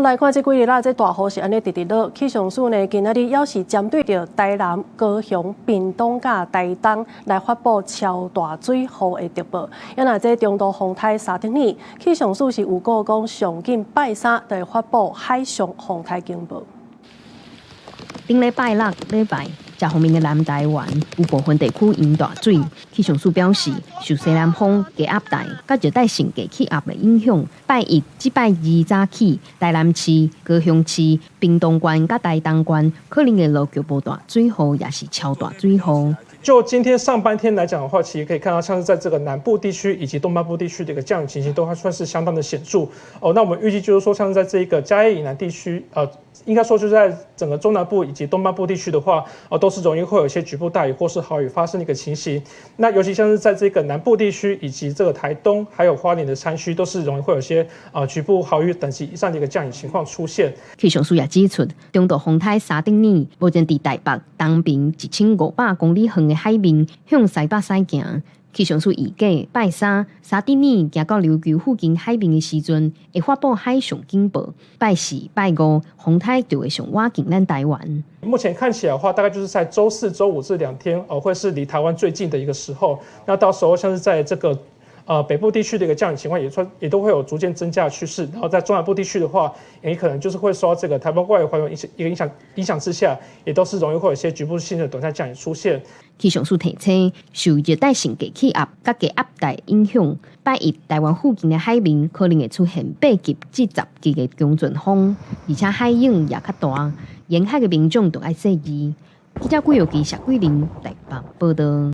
來看這幾日啦，這大雨是按呢直直落。氣象署呢，今仔日猶是針對著台南、高雄、屏東佮台東來發布超大水雨的特報。啊若這中度風颱沙丁魚，氣象署是預告講上緊拜三就會發布海上風颱警報。頂禮拜六禮拜，遮方面的南台灣有部分地區淹大水。氣象署表示，受西南風低壓帶佮熱帶性低氣壓的影響，拜一至拜二早起，台南市、高雄市、屏東縣佮台東縣可能會落局部大水雨，抑是超大水雨。就今天上半天來講的話，其實可以看到，像是在這個南部地區以及東半部地區的一個降雨情形，都還算是相當的顯著。哦，那我們預計就是說，像是在這個嘉義以南地區，應該說就是在整個中南部以及東半部地區的話，哦，都是容易會有一些局部大雨或是豪雨發生的一個情形。那尤其像是在這個南部地區以及這個台東還有花蓮的山區，都是容易會有一些局部豪雨等級以上的一個降雨情況出現。氣象署也指出，中度風颱沙丁魚目前佇台北東爿1500公里遠的海面向西北駛行。氣象署預計拜三沙丁魚行到琉球附近海面的時陣，會發布海上警報。拜四、拜五風颱就會上倚近咱台灣。目前看起來的話，大概就是在週四、週五這2天，會是離台灣最近的一個時候。那到時候像是在這個北部地區的一個降雨情況，也算也都會有逐漸增加的趨勢。然後在中南部地區的話，也可能就是會受到這個颱風外圍環流影響一個影響影響之下，也都是容易會有一些局部性的短暫降雨出現。氣象署提醒，受熱帶性低氣壓佮低壓帶影響，拜一台灣附近的海面可能會出現8級至10級的強陣風，而且海湧也較大，沿海的民眾著愛注意。記者郭玉基、謝桂玲台北報道。